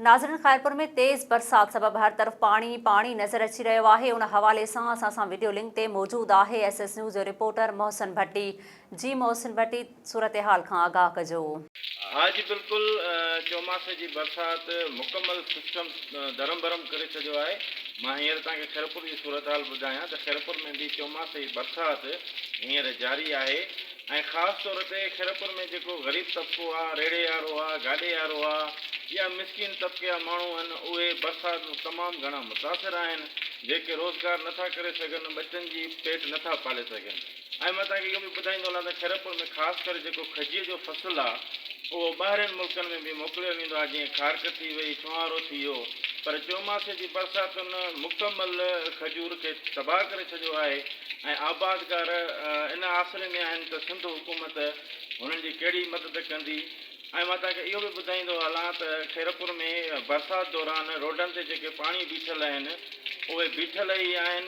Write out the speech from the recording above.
ناظرين خيرپور ۾ تيز برسات سبب هر طرف پاڻي ئي پاڻي نظر اچي رهيو آهي ان حوالي سان اسان سان وڊيو لنڪ تي موجود آهي ايس ايس نيوز جو رپورٽر محسن ڀٽي جي محسن ڀٽي صورتحال کان آگاهه ڪجو. ها جي بلڪل چوماسي جي برسات مڪمل سسٽم درهم برهم ڪري ڇڏيو آهي مان هينئر توهان کي خيرپور جي صورتحال ٻڌايان ته خيرپور ۾ به چوماسي جي برسات هينئر جاري آهي ۽ خاص طور تي خيرپور ۾ جيڪو غريب طبقو آ، ريڙهي وارو آ، گاڏي وارو آ يا مسڪين طبقي جا ماڻهو آهن اهي برسات مان تمام گهڻا متاثر آهن جيڪي روزگار نٿا ڪري سگهن ٻچن جي پيٽ نٿا پالي سگهن ۽ مان توهان کي اهو به ٻڌائيندو هلان ته خيرپور ۾ خاص ڪري جيڪو کجيء جو فصل آ اهو ٻاهرين ملڪن ۾ به موڪليو ويندو آ جيئن کارڪ ٿي وئي ڇونهارو ٿي ويو پر چوماسي جي برساتن مڪمل کجور کي تباهه ڪري ڇڏيو آهي. ۽ آبادگار ان آسري ۾ آهن ته سنڌ حڪومت هنن جي ڪهڙي مدد ڪندي ۽ مان توهان کي اهو به ٻڌائيندو هلان ته خيرپور ۾ برسات دوران روڊن تي جيڪي پاڻي بيٺل آهن اهي بيٺل ئي آهن.